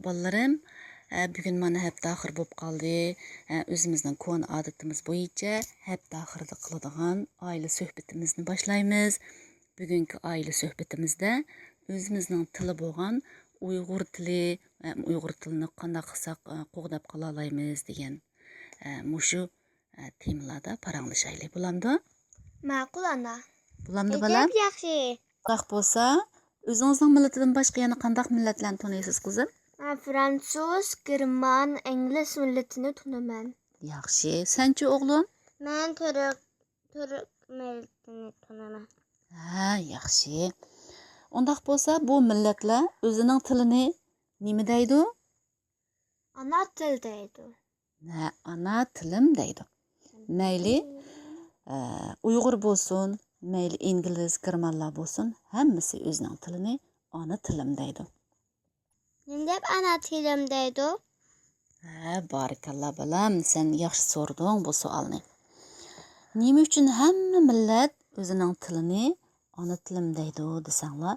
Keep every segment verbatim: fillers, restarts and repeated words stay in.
بالىلىرىم، بۈگۈن مانا ھەپتە ئاخىرى بولۇپ قالدى. ئۆزىمىزنىڭ كونا ئادىتىمىز بويىچە ھەپتە ئاخىرىدا قىلىدىغان ئائىلە سۆھبىتىمىزنى باشلايمىز. بۈگۈنكى ئائىلە سۆھبىتىمىزدە ئۆزىمىزنىڭ تىلى بولغان ئۇيغۇر تىلى، ئۇيغۇر تىلىنى قانداق قىلساق قوغداپ قالالايمىز دېگەن مۇشۇ تېمىلاردا پاراڭلىشايلى، بولامدۇ؟ ماقۇل، ئانا. بولامدۇ، بالام؟ ئەجەب ياخشى. ئۇنداق بولسا، ئۆزىڭىزنىڭ مىللىتىدىن باشقا يەنە قانداق مىللەتلەرنى تونۇيسىز، قىزىم؟ مەن فرانسۇز، گېرمان، ئىنگلىز مىللىتىنى تونۇيمەن. ياخشى. سەنچۇ، ئوغلۇم؟ مەن تۈرك، تۈرك مىللىتىنى تونۇيمەن. ھە، ياخشى. ئۇنداق بولسا، بۇ مىللەتلەر ئۆزىنىڭ تىلىنى نېمە دەيدۇ؟ ئانا تىل دەيدۇ. ھە، ئانا تىلىم دەيدۇ. مەيلى، ئە، ئۇيغۇر بولسۇن، مەيلى ئىنگلىز، گېرمانلار بولسۇن، ھەممىسى ئۆزىنىڭ تىلىنى ئانا تىلىم دەيدۇ. نېمە دەپ ئانا تىلىم دەيدۇ؟ ھە، بارىكاللا، بالام، سەن ياخشى سورىدىڭ بۇ سوئالنى. نېمە ئۈچۈن ھەممە مىللەت ئۆزىنىڭ تىلىنى ئانا تىلىم دەيدۇ دېسەڭلار؟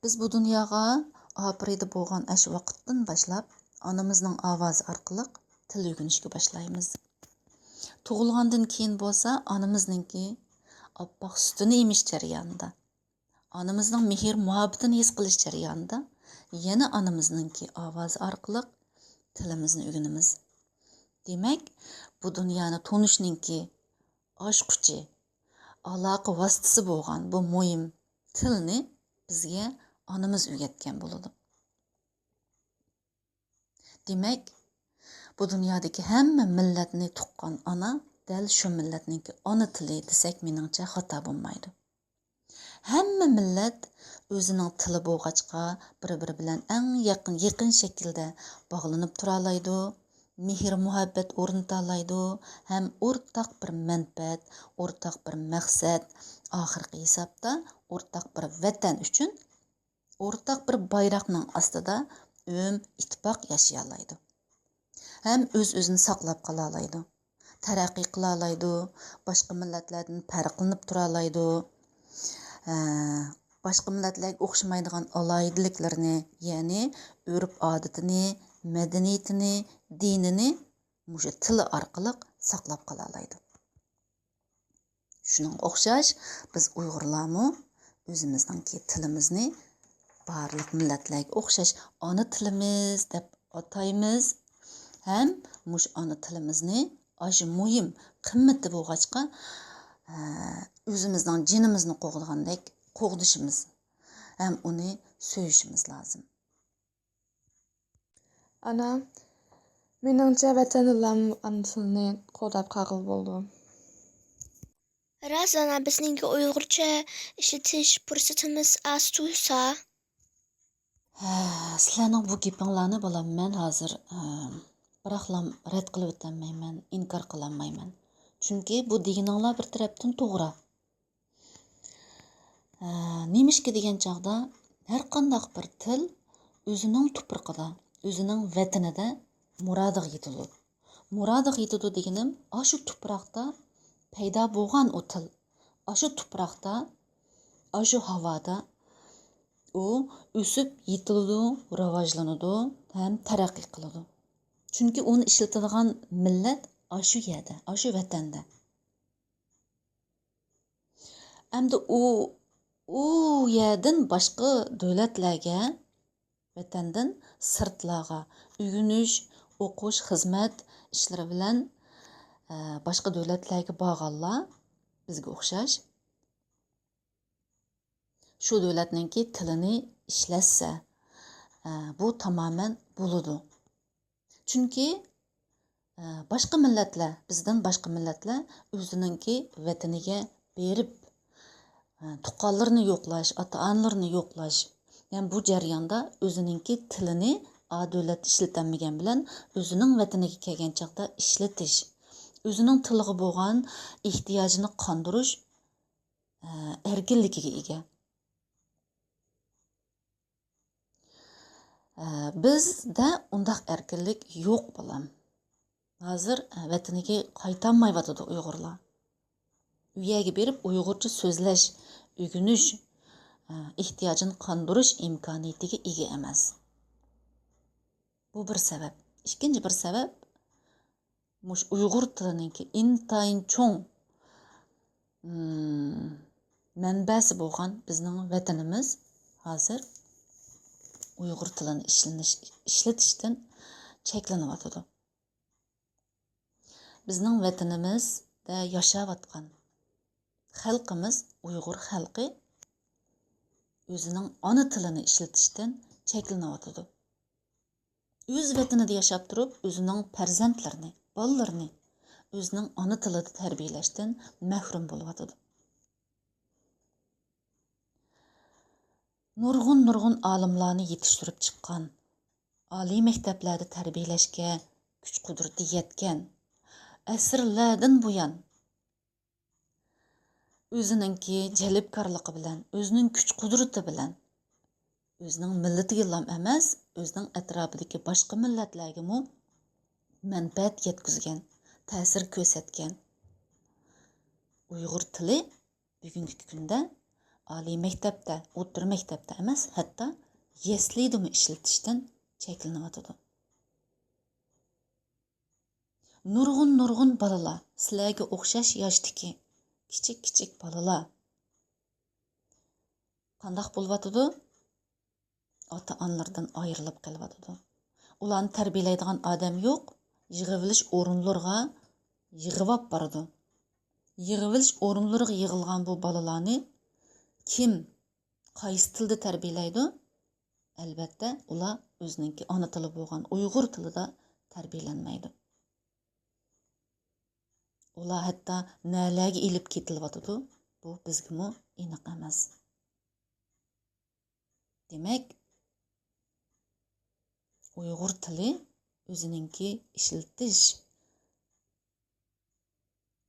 بىز بۇ دۇنياغا ئاپىرىدە بولغان ئاشۇ ۋاقىتتىن باشلاپ، ئانىمىزنىڭ ئاۋازى ئارقىلىق تىل ئۆگىنىشكە باشلايمىز. تۇغۇلغاندىن كېيىن بولسا، ئانىمىزنىڭكى ئاپئاق سۈتىنى ئېمىش جەريانىدا، ئانىمىزنىڭ مېھىر-مۇھەببىتىنى ھېس قىلىش جەريانىدا يەنە ئانىمىزنىڭكى ئاۋازى ئارقىلىق تىلىمىزنى ئۆگىنىمىز. دېمەك، بۇ دۇنيانى تونۇشنىڭكى ئاچقۇچى، ئالاقە ۋاسىتىسى بولغان بۇ مۇھىم تىلنى بىزگە ئانىمىز ئۆگەتكەن بولىدۇ. دېمەك، بۇ دۇنيادىكى ھەممە مىللەتنى تۇغقان ئانا دەل شۇ مىللەتنىڭكى ئانا تىلى دېسەك، مېنىڭچە خاتا بولمايدۇ. ھەممە مىللەت ئۆزىنىڭ تىلى بولغاچقا، بىر-بىرى بىلەن ئەڭ يېقىن، يېقىن شەكىلدە باغلىنىپ تۇرالايدۇ، مېھىر-مۇھەببەت ئورنىتالايدۇ ھەم ئورتاق بىر مەنپەئەت، ئورتاق بىر مەقسەت، ئاخىرقى ھېسابتا ئورتاق بىر ۋەتەن ئۈچۈن ئورتاق بىر بايراقنىڭ ئاستىدا ئۆم ئىتتىپاق ياشىيالايدۇ. ھەم ئۆز-ئۆزىنى ساقلاپ قالالايدۇ. تەرەققىي قىلالايدۇ. باشقا مىللەتلەردىن پەرقلىنىپ تۇرالايدۇ. ھە، باشقا مىللەتلەرگە ئوخشىمايدىغان ئالاھىدىلىكلىرىنى، يەنى ئۆرپ-ئادىتىنى، مەدەنىيىتىنى، دىنىنى مۇشۇ تىلى ئارقىلىق ساقلاپ قالالايدۇ. شۇنىڭغا ئوخشاش، بىز ئۇيغۇرلارمۇ ئۆزىمىزنىڭكى تىلىمىزنى بارلىق مىللەتلەرگە ئوخشاش ئانا تىلىمىز دەپ ئاتايمىز ھەم مۇشۇ ئانا تىلىمىزنى ئاشۇ مۇھىم قىممىتى بولغاچقا، ئە، ئۆزىمىزنىڭ جېنىمىزنى قوغدىغاندەك قوغدىشىمىز ھەم ئۇنى سۆيۈشىمىز لازىم. ئانا، مېنىڭچە، ۋەتەندىلەرمۇ ئانا تىلىنى قوغداپ قالغىلى بولىدۇ. راست، ئانا، بىزنىڭكى ئۇيغۇرچە ئىشلىتىش پۇرسىتىمىز ئاز تۇرسا. ھە، سىلەرنىڭ بۇ گېپىڭلارنى، بالام، مەن ھازىر، ئە، بىراقلام رەت قىلىۋېتەلمەيمەن، ئىنكار قىلالمايمەن. چۈنكى بۇ دېگىنىڭلار بىر تەرەپتىن توغرا. ئە، نېمىشقا دېگەن چاغدا، ھەرقانداق بىر تىل ئۆزىنىڭ تۇپرىقىدا، ئۆزىنىڭ ۋەتىنىدە مۇرادىغا يېتىدۇ. مۇرادىغا يېتىدۇ دېگىنىم، ئاشۇ تۇپراقتا پەيدا بولغان ئۇ تىل، ئاشۇ تۇپراقتا، ئاشۇ ھاۋادا ئۇ ئۆسۈپ يېتىلىدۇ، راۋاجلىنىدۇ ھەم تەرەققىي قىلىدۇ. چۈنكى ئۇنى ئىشلىتىدىغان مىللەت ئاشۇ يەردە، ئاشۇ ۋەتەندە. ئەمدى ئۇ، ئۇ يەردىن باشقا دۆلەتلەرگە، ۋەتەندىن سىرتلارغا ئۆگىنىش، ئوقۇش، خىزمەت ئىشلىرى بىلەن، ئە، باشقا دۆلەتلەرگە بارغانلار بىزگە ئوخشاش شۇ دۆلەتنىڭكى تىلىنى ئىشلەتسە، ئە، بۇ تامامەن بولىدۇ. چۈنكى، ئە، باشقا مىللەتلەر، بىزدىن باشقا مىللەتلەر ئۆزىنىڭكى ۋەتىنىگە بېرىپ، ئە، تۇغقانلىرىنى يوقلاش، ئاتا-ئانىلىرىنى يوقلاش، يەنى بۇ جەرياندا ئۆزىنىڭكى تىلىنى ئا دۆلەتتە ئىشلىتەلمىگەن بىلەن ئۆزىنىڭ ۋەتىنىگە كەلگەن چاغدا ئىشلىتىش، ئۆزىنىڭ تىلىغا بولغان ئېھتىياجىنى قاندۇرۇش، ئە، ئەركىنلىكىگە ئىگە. ئە، بىزدە ئۇنداق ئەركىنلىك يوق، بالام. ھازىر، ئە، ۋەتىنىگە قايتالمايۋاتىدۇ ئۇيغۇرلار. ئۇ يەرگە بېرىپ ئۇيغۇرچە سۆزلەش، ئۆگىنىش، ئېھتىياجىنى قاندۇرۇش ئىمكانىيىتىگە ئىگە ئەمەس. بۇ بىر سەۋەب. ئىككىنچى بىر سەۋەب، مۇشۇ ئۇيغۇر تىلىنىڭكى ئىنتايىن چوڭ، مم، مەنبەسى بولغان بىزنىڭ ۋەتىنىمىز ھازىر ئۇيغۇر تىلىنى ئىشلىنىش، ئىشلىتىشتىن چەكلىنىۋاتىدۇ. بىزنىڭ ۋەتىنىمىزدە ياشاۋاتقان خەلقىمىز، ئۇيغۇر خەلقى ئۆزىنىڭ ئانا تىلىنى ئىشلىتىشتىن چەكلىنىۋاتىدۇ. ئۆز ۋەتىنىدە ياشاپ تۇرۇپ، ئۆزىنىڭ پەرزەنتلىرىنى، بالىلىرىنى ئۆزىنىڭ ئانا تىلىدا تەربىيەلەشتىن مەھرۇم بولۇۋاتىدۇ. نۇرغۇن، نۇرغۇن ئالىملارنى يېتىشتۈرۈپ چىققان، ئالىي مەكتەپلەردە تەربىيەلەشكە كۈچ-قۇدرىتى يەتكەن، ئەسىرلەردىن بۇيان ئۆزىنىڭكى جەلپكارلىقى بىلەن، ئۆزىنىڭ كۈچ-قۇدرىتى بىلەن ئۆزىنىڭ مىللىتىگىلام ئەمەس، ئۆزىنىڭ ئەتراپىدىكى باشقا مىللەتلەرگىمۇ مەنپەئەت يەتكۈزگەن، تەسىر كۆرسەتكەن ئۇيغۇر تىلى بۈگۈنكى كۈندە ئالىي مەكتەپتە، ئوتتۇرا مەكتەپتە ئەمەس، ھەتتا يەسلىدىمۇ ئىشلىتىشتىن چەكلىنىۋاتىدۇ. نۇرغۇن، نۇرغۇن بالىلار، سىلەرگە ئوخشاش ياشتىكى كىچىك، كىچىك بالىلار قانداق بولۇۋاتىدۇ؟ ئاتا-ئانىلىرىدىن ئايرىلىپ قېلىۋاتىدۇ. ئۇلارنى تەربىيەلەيدىغان ئادەم يوق، يىغىۋېلىش ئورۇنلىرىغا يىغىۋاپ بارىدۇ. يىغىۋېلىش ئورۇنلىرىغا يىغىلغان بۇ بالىلارنى كىم، قايسى تىلدا تەربىيەلەيدۇ؟ ئەلۋەتتە، ئۇلار ئۆزىنىڭكى ئانا تىلى بولغان ئۇيغۇر تىلىدا تەربىيەلەنمەيدۇ. ئۇلار ھەتتا نەلەرگە ئېلىپ كېتىلىۋاتىدۇ، بۇ بىزگىمۇ ئېنىق ئەمەس. دېمەك، ئۇيغۇر تىلى ئۆزىنىڭكى ئىشلىتىش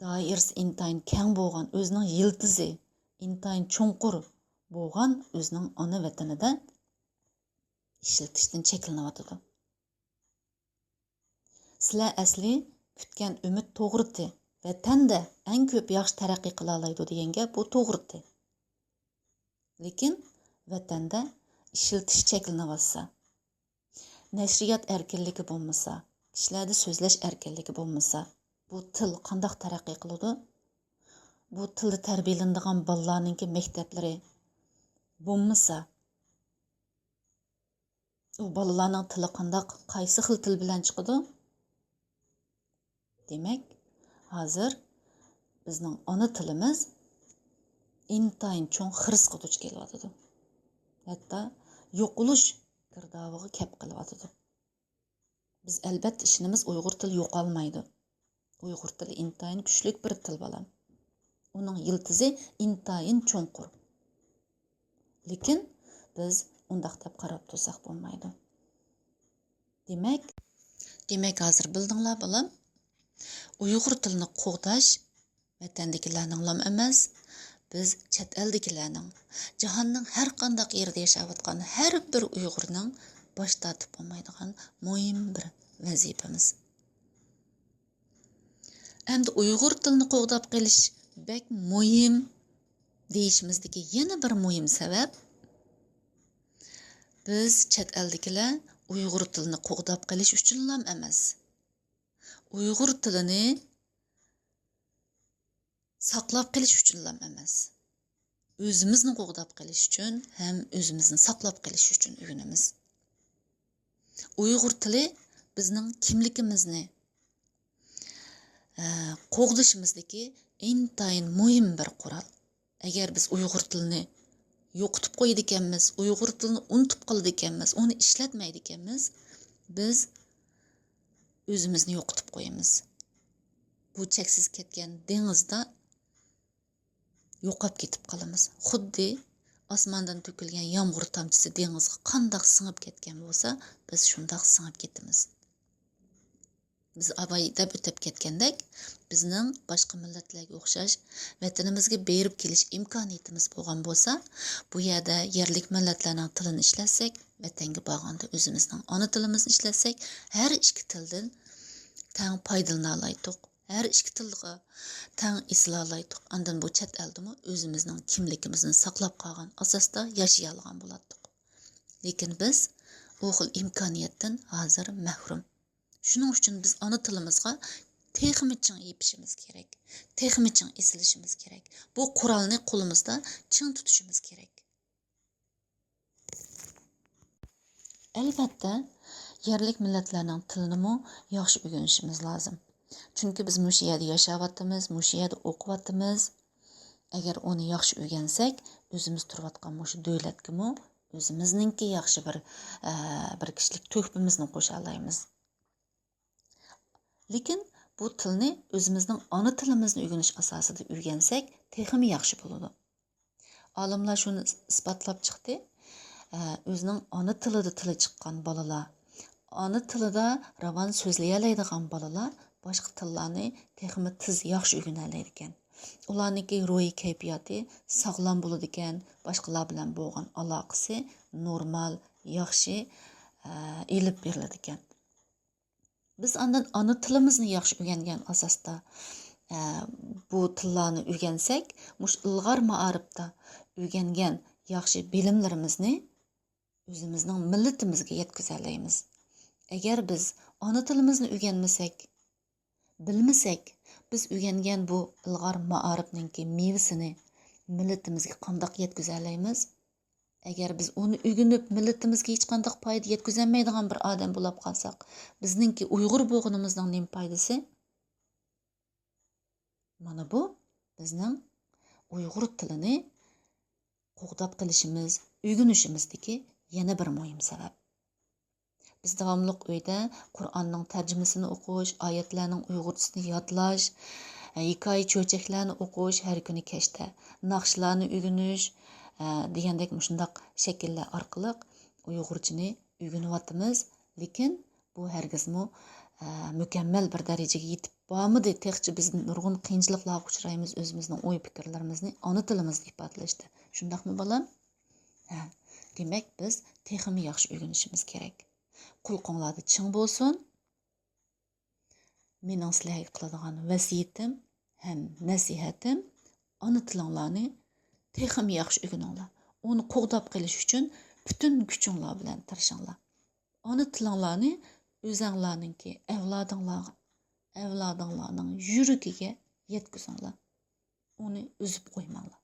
دائىرىسى ئىنتايىن كەڭ بولغان، ئۆزىنىڭ يىلتىزى ئىنتايىن چوڭقۇر بولغان ئۆزىنىڭ ئانا ۋەتىنىدە ئىشلىتىشتىن چەكلىنىۋاتىدۇ. سىلەر ئەسلى كۈتكەن ئۈمىد توغرىتى، ۋەتەندە ئەڭ كۆپ ياخشى تەرەققىي قىلالايدۇ دېگەن گەپ، بۇ توغرىتى. لېكىن ۋەتەندە ئىشلىتىش چەكلىنىۋاتسا، نەشرىيات ئەركىنلىكى بولمىسا، كىشىلەردە سۆزلەش ئەركىنلىكى بولمىسا، بۇ تىل قانداق تەرەققىي قىلىدۇ؟ بۇ تىلدا تەربىيەلىنىدىغان بالىلارنىڭكى مەكتەپلىرى بولمىسا، ئۇ بالىلارنىڭ تىلى قانداق، قايسى خىل تىل بىلەن چىقىدۇ؟ دېمەك، ھازىر بىزنىڭ ئانا تىلىمىز ئىنتايىن چوڭ خىرىسقا دۇچ كېلىۋاتىدۇ. ھەتتا يوقىلىش گىردابىغا كەپ قېلىۋاتىدۇ. بىز ئەلۋەتتە ئىشىنىمىز، ئۇيغۇر تىلى يوقالمايدۇ. ئۇيغۇر تىلى ئىنتايىن كۈچلۈك بىر تىل، بالام. ئۇنىڭ يىلتىزى ئىنتايىن چوڭقۇر. لېكىن بىز ئۇنداق دەپ قاراپ تۇرساق بولمايدۇ. دېمەك، دېمەك، ھازىر بىلدىڭلار، بالام. ئۇيغۇر تىلىنى قوغداش ۋەتەندىكىلەرنىڭلام ئەمەس، بىز چەت ئەلدىكىلەرنىڭ، جاھاننىڭ ھەر قانداق يېرىدە ياشاۋاتقان ھەر بىر ئۇيغۇرنىڭ باش تارتىپ بولمايدىغان مۇھىم بىر ۋەزىپىمىز. ئەمدى ئۇيغۇر تىلىنى قوغداپ قېلىش بەك مۇھىم دېيىشىمىزدىكى يەنە بىر مۇھىم سەۋەب، بىز چەت ئەلدىكىلەر ئۇيغۇر تىلىنى قوغداپ قېلىش ئۈچۈنلام ئەمەس، ئۇيغۇر تىلىنى ساقلاپ قېلىش ئۈچۈنلام ئەمەس، ئۆزىمىزنى قوغداپ قېلىش ئۈچۈن ھەم ئۆزىمىزنى ساقلاپ قېلىش ئۈچۈن ئۆگىنىمىز. ئۇيغۇر تىلى بىزنىڭ كىملىكىمىزنى، ئە، قوغدىشىمىزدىكى ئىنتايىن مۇھىم بىر قورال. ئەگەر بىز ئۇيغۇر تىلىنى يوقىتىپ قويىدىكەنمىز، ئۇيغۇر تىلىنى ئۇنتۇپ قالىدىكەنمىز، ئۇنى ئىشلەتمەيدىكەنمىز، بىز ئۆزىمىزنى يوقىتىپ قويىمىز. بۇ چەكسىز كەتكەن دېڭىزدا يوقاپ كېتىپ قالىمىز. خۇددى ئاسماندىن تۆكۈلگەن يامغۇر تامچىسى دېڭىزغا قانداق سىڭىپ كەتكەن بولسا، بىز شۇنداق سىڭىپ كېتىمىز. بىز ئاۋاي دەپ ئۆتۈپ كەتكەندەك، بىزنىڭ باشقا مىللەتلەرگە ئوخشاش ۋەتىنىمىزگە بېرىپ كېلىش ئىمكانىيىتىمىز بولغان بولسا، بۇ يەردە يەرلىك مىللەتلەرنىڭ تىلىنى ئىشلەتسەك، ۋەتەنگە بارغاندا ئۆزىمىزنىڭ ئانا تىلىمىزنى ئىشلەتسەك، ھەر ئىككى تىلدىن تەڭ پايدىلىنالايتتۇق. ھەر ئىككى تىلغا تەڭ ئېسىلالايتتۇق. ئاندىن بۇ چەت ئەلدىمۇ ئۆزىمىزنىڭ كىملىكىمىزنى ساقلاپ قالغان ئاساستا ياشىيالىغان بولاتتۇق. لېكىن بىز ئۇ خىل ئىمكانىيەتتىن ھازىر مەھرۇم. شۇنىڭ ئۈچۈن بىز ئانا تىلىمىزغا تېخىمۇ چىڭ يېپىشىمىز كېرەك، تېخىمۇ چىڭ ئېسىلىشىمىز كېرەك. بۇ قورالنى قولىمىزدا چىڭ تۇتۇشىمىز كېرەك. ئەلۋەتتە، يەرلىك مىللەتلەرنىڭ تىلىنىمۇ ياخشى ئۆگىنىشىمىز لازىم. چۈنكى بىز مۇشۇ يەردە ياشاۋاتىمىز، مۇشۇ يەردە ئوقۇۋاتىمىز. ئەگەر ئۇنى ياخشى ئۆگەنسەك، ئۆزىمىز تۇرۇۋاتقان مۇشۇ دۆلەتكىمۇ ئۆزىمىزنىڭكى ياخشى بىر، ئە، بىر كىشىلىك تۆھپىمىزنى قوشالايمىز. لېكىن بۇ تىلنى ئۆزىمىزنىڭ ئانا تىلىمىزنى ئۆگىنىش ئاساسىدا ئۆگەنسەك، تېخىمۇ ياخشى بولىدۇ. ئالىملار شۇنى ئىس-، ئىسپاتلاپ چىقتى. ئە، ئۆزىنىڭ ئانا تىلىدا تىلى چىققان بالىلار، ئانا تىلىدا راۋان سۆزلىيەلەيدىغان بالىلار باشقا تىللارنى تېخىمۇ تېز، ياخشى ئۆگىنەلەيدىكەن. ئۇلارنىڭكى روھىي كەيپىياتى ساغلام بولىدىكەن، باشقىلار بىلەن بولغان ئالاقىسى نورمال، ياخشى، ئە، ئېلىپ بېرىلىدىكەن. بىز ئاندىن ئانا تىلىمىزنى ياخشى ئۆگەنگەن ئاساستا، ئە، بۇ تىللارنى ئۆگەنسەك، مۇشۇ ئىلغار مائارىپتا ئۆگەنگەن ياخشى بىلىملىرىمىزنى ئۆزىمىزنىڭ مىللىتىمىزگە يەتكۈزەلەيمىز. ئەگەر بىز ئانا تىلىمىزنى ئۆگەنمىسەك، بىلمىسەك، بىز ئۆگەنگەن بۇ ئىلغار مائارىپنىڭكى مېۋىسىنى مىللىتىمىزگە قانداق يەتكۈزەلەيمىز؟ ئەگەر بىز ئۇنى ئۆگىنىپ، مىللىتىمىزگە ھېچقانداق پايدا يەتكۈزەلمەيدىغان بىر ئادەم بولاپ قالساق، بىزنىڭكى ئۇيغۇر بولغىنىمىزنىڭ نېمە پايدىسى؟ مانا بۇ بىزنىڭ ئۇيغۇر تىلىنى قوغداپ قېلىشىمىز، ئۆگىنىشىمىزدىكى يەنە بىر مۇھىم سەۋەب. بىز داۋاملىق ئۆيدە قۇرئاننىڭ تەرجىمىسىنى ئوقۇش، ئايەتلەرنىڭ ئۇيغۇرچىسىنى يادلاش، ھېكايە چۆچەكلەرنى ئوقۇش، ھەر كۈنى كەچتە ناخشىلارنى ئۆگىنىش، دېگەندەك مۇشۇنداق شەكىللەر ئارقىلىق ئۇيغۇرچىنى ئۆگىنىۋاتىمىز. لېكىن بۇ ھەرگىزمۇ، ئە، مۇكەممەل بىر دەرىجىگە يېتىپ بارمىدى. تېخىچە بىز نۇرغۇن قىيىنچىلىقلارغا ئۇچرايمىز، ئۆزىمىزنىڭ ئوي پىكىرلىرىمىزنى ئانا تىلىمىزدا ئىپادىلەشتە. شۇنداقمۇ، بالام؟ ھە، دېمەك، بىز تېخىمۇ ياخشى ئۆگىنىشىمىز كېرەك. قۇلىقىڭلاردا چىڭ بولسۇن. مېنىڭ سىلەرگە قىلىدىغان ۋەسىيىتىم ھەم نەسىھەتىم، ئانا تىلىڭلارنى تېخىمۇ ياخشى ئۆگىنىڭلار. ئۇنى قوغداپ قېلىش ئۈچۈن پۈتۈن كۈچۈڭلار بىلەن تىرىشىڭلار. ئانا تىلىڭلارنى ئۆزەڭلارنىڭكى ئەۋلادىڭلارغا، ئەۋلادىڭلارنىڭ يۈرىكىگە يەتكۈزۈڭلار. ئۇنى ئۈزۈپ قويماڭلار.